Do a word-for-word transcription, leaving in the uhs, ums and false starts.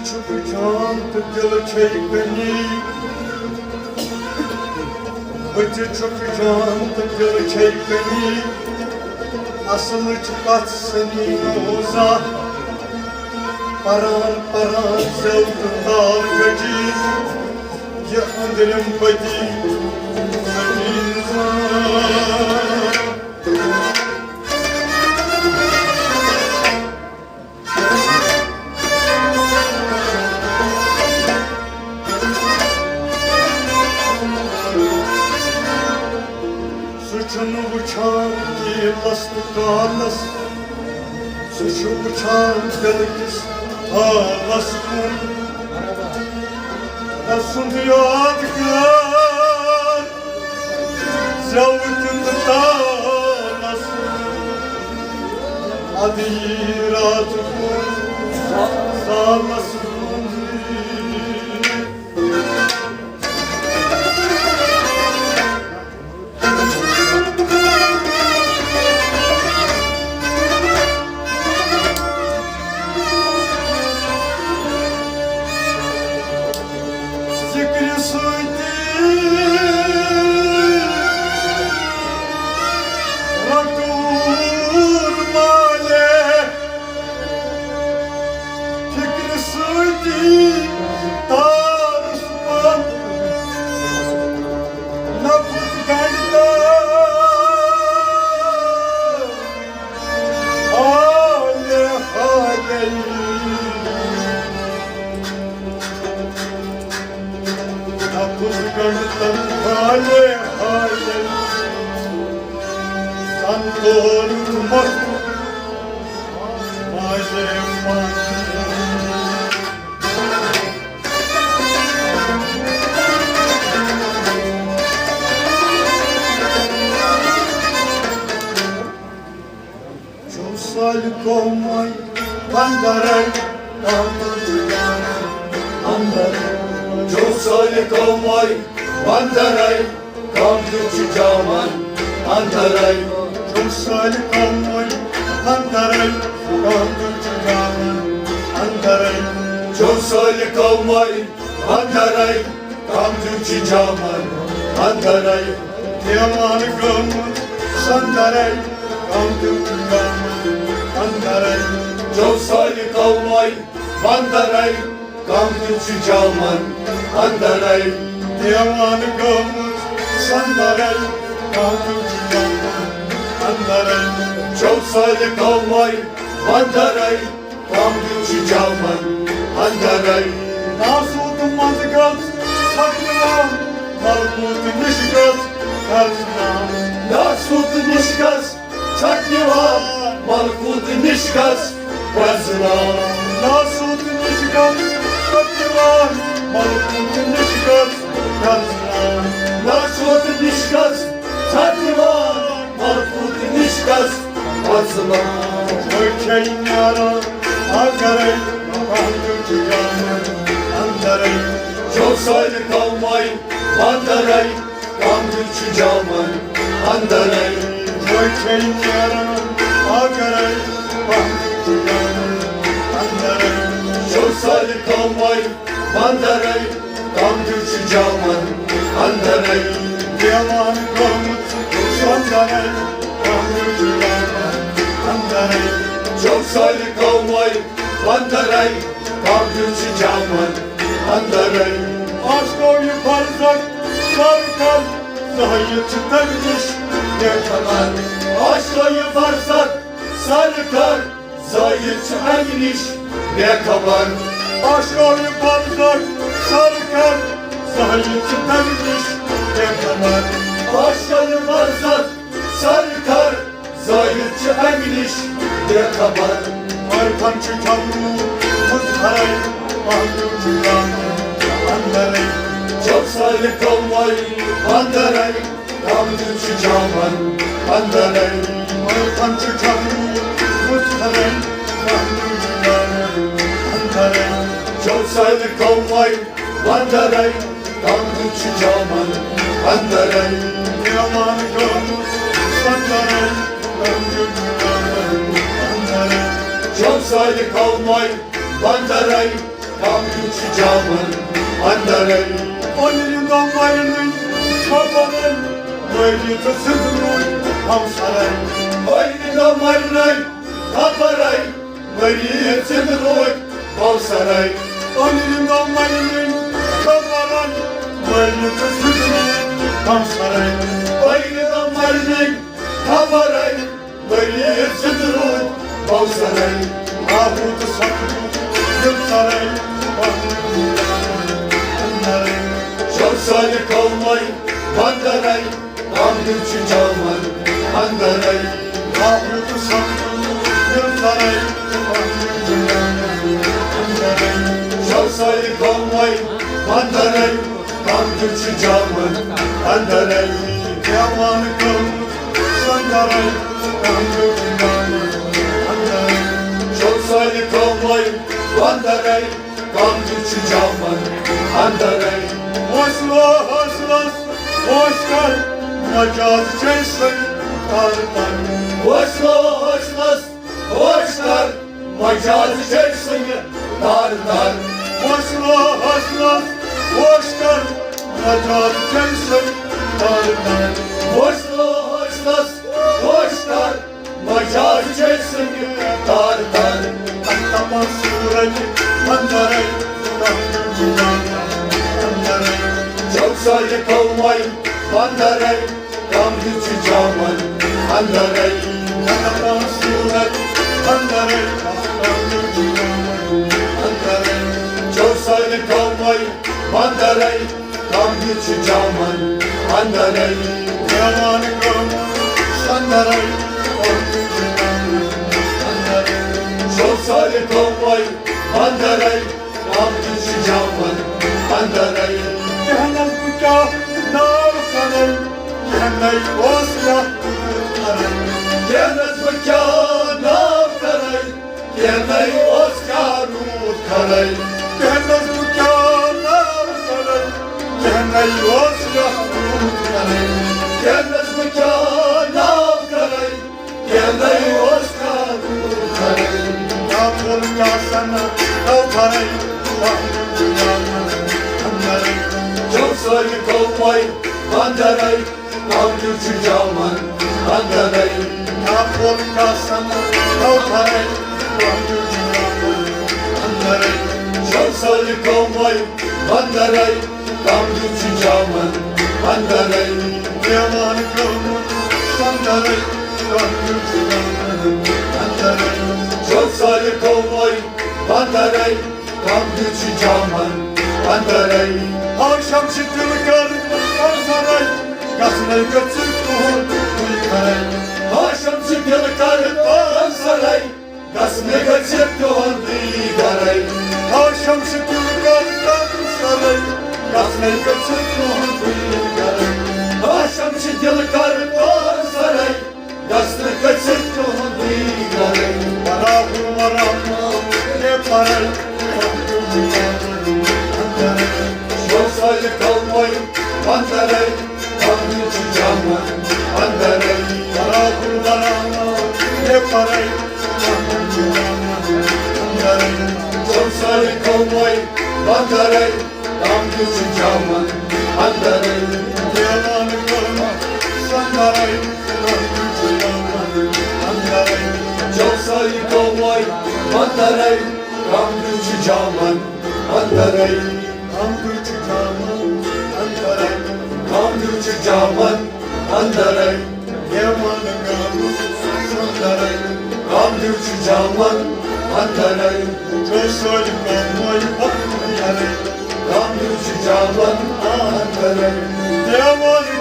چھُکھ جان تہٕ دِل چھے کٔنی۔ بہٕ تہِ چھُکھ جان تہٕ دِل چھے کٔنی۔ اصلٕچ کتھ سنی نہٕ زانٛہہ۔ پران پران زٮ۪و تہٕ تال گٔجی۔ یہِ أنٛدرِم پٔتی سنی نہٕ زانٛہہ۔ سُہ چھُنہٕ وُچھان کیلس تہٕ کالس، سُہ چھُ وُچھان دِلہٕ کِس حالس کُن۔ تسُنٛد یادگار زٮ۪وٕ تہِ تہٕ تالس، ادٕ یی راتھ کُن زالس کُن۔ ذِکرِ سۭتی رٹوٗر مالے، فِکرِ سۭتی تارُس پَتھ، نَفُس گنٛڈ تہٕ حالے حالے۔ نَفُس گنٛڈ تہٕ حالے حالے۔ سنتور مَتھ ماجے پَتھ۔ چھُ سالہِ قومے وندرے، اندر۔ چھُ سالہِ قومے وندرے، کم تہِ چھُ جامن اندرے۔ چھُ سالہِ قومے وندرے، کم تہِ چھُ جامن اندرے۔ چھُ سالہِ قومے اندرے، کم تہِ چھُ جامن اندرے۔ دیوان گٔمٕژ سندرے، کم تہِ چھُ جامن اندرے۔ چھُ سالہِ قومے وندرے، کم تہِ چھُ جامن اندرے۔ دیوان گٔمٕژ سندرے، کم تہِ چھُ جامن اندرے۔ چھُ سالہِ قومے وندرے، کم تہِ چھُ جامن اندرے۔ ناسوت منٛز گٔژھ ژھۄپہٕ یِوان، ملکوت نِش گٔژھ پرزناوٕنۍ۔ ناسوت نِش گٔژھ ژھۄپہٕ یِوان، ملکوت نِش گٔژھ پرزناوٕنۍ۔ ناسوت نِش گٔژھ ژھۄپہٕ یِوان، ملکوت نِش گٔژھ پرزناوٕنۍ۔ ناسوت نِش گٔژھ ژھۄپہٕ یِوان، ملکوت نِش گٔژھ پرزناوٕنۍ۔ وۄنۍ چھے نیران اگرے کانٛہہ تہِ جامن اندرے۔ چھُ سالہِ قومے وندرے، کم تہِ چھُ جامن اندرے۔ وۄنۍ چھے نیران اگرے کانٛہہ تہِ جامن اندرے۔ چھُ سالہِ قومے وندرے، کم تہِ چھُ جامن اندرے۔ دیوان گٔمٕژ سندرے، کم تہِ چھُ جامن اندرے۔ چھُ سالہِ قومے وندرے، کم تہِ چھُ جامن اندرے۔ آشکو یہِ فرزت سر کر، زٲہِد چھُ تمہِ نِش بے خبر۔ آشکو یہِ فرزت سر کر، زٲہِد چھُ امہِ نِش بے خبر۔ آشکو یہِ فرزت سر کر، زٲہِد چھُ تمہِ نِش بے خبر۔ آشکو یہِ فرزت سر کر، زٲہِد چھُ امہِ نِش بے خبر۔ عرفن چھُ جھگڑومُت ہرے، پہلو چھُ جامن اندرے۔ چھُ سالہِ قومے اندرے، کم تہِ چھُ جامن اندرے۔ عرفن چھُ جھگڑومُت ہرے، پہلو چھُ جامن اندرے۔ چھُ سالہِ قومے وندرے، کم تہِ چھُ جامن اندرے۔ دیوان گٔمٕژ سندرے، کم تہِ چھُ جامن اندرے۔ چھُ سالہِ قومے وندرے، کم چھِ جامن اندرے۔ أنٛدرِ دۄہ مرنٕے خبرے، مٔرِتھ زِندٕ روٗدۍ ہمسرے۔ أنٛدرِ دۄہ مرنٕے خبرے، مٔرِتھ زِندٕ روٗدۍ بوسرے۔ أنٛدرِ دۄہ مرنٕے خبرے، مٔرِتھ زِندٕ روٗدۍ ہمسرے۔ أنٛدرِ دۄہ مرنٕے خبرے، مٔرِتھ زِندٕ روٗدۍ بوسرے۔ آہوٗت سخت دِل سرے، اندرے۔ شمسالہِ قومے بندرے، کم چھِ جامن اندرے۔ آہوٗت سخت دِل سرے، اندرے۔ شمسالہِ قومے بندرے، کم چھِ جامن اندرے۔ دیوان قوم سندرے، کم چھِ جامن اندرے۔ شمسالہِ قومے بندرے، کم چھِ جامن اندرے۔ حوصلہٕ حوصلس ہوش کر، مجاز چھے سنگ تر تر۔ حوصلہٕ حوصلس ہوش کر، مجاز چھے سنگ تر تر۔ حوصلہٕ حوصلس ہوش کر، مجاز چھے سنگ تر تر۔ حوصلہٕ حوصلس ہوش کر، مجاز چھے سنگ تار تار۔ تپان سورج اندرے، اندرے۔ چوسالہِ قومے بندرے، کم چھِ جامن اندرے۔ تپان سورج اندرے، اندرے۔ چوسالہِ قومے بندرے، کم چھِ جامن اندرے۔ دیوان قوم سندرے، اندرے۔ چوسالہِ قومے بندرے، کم چھِ جامن اندرے۔ کہنس بہٕ کیٛاہ ناو کرے، کہنے اوس کیٛاہ کرے۔ کہنس بہٕ کیٛاہ ناو کرے، کہنے اوس کیٛاہ روٗد کھرے۔ کہنس بہٕ کیٛاہ ناو کرے، کہنے اوس کیٛاہ روٗد کھرے۔ کہنس بہٕ کیٛاہ ناو کرے، کہنے اوس کیٛاہ روٗد کھرے۔ کیٛاہ پھوٚل کیٛاہ سنا، کیٛاہ کھرے، کیٛاہ اندرے۔ چوسالہِ قومے بندرے، کم چھِ جامن اندرے۔ کیٛاہ پھوٚل کیٛاہ سنا، کیٛاہ کھرے، اندرے۔ چوسالہِ قومے بندرے، کم چھِ جامن اندرے۔ دیوان قوم سندرے، اندرے۔ چوسالہِ قومے بندرے، کم چھِ جامن اندرے۔ ہاشم چھِ دِل کر اندرے، گژھنے گژھِ تُہُنٛد تُہۍ کرے۔ ہاشم چھِ دِل کر اندرے، گژھنے گژھِ تُہُنٛد تُہۍ کرے۔ ہاشم چھِ دِل کر اندرے، گژھنے گژھِ تُہُنٛد تُہۍ کرے۔ ہاشم چھِ دِل کر اندرے، گژھنہٕ گٔژھِتھ تُہُنٛدُے گرے۔ راہُل ورما، ہے پرے۔ شوسالہِ قومے بندرے، کم چھِ جامن اندرے۔ راہُل ورما، ہے پرے۔ شوسالہِ قومے بندرے، کم چھِ جامن اندرے۔ دیوان قوم سندرے، کم چھِ جامن اندرے۔ چوسالہِ قومے بندرے، کم چھِ جامن اندرے۔ کم چھِ جامن اندرے۔ کم چھِ جامن اندرے۔ دیوان قوم سندرے، کم چھِ جامن اندرے۔ چوسالہِ قومے بندرے، کم چھِ جامن اندرے۔ دیوان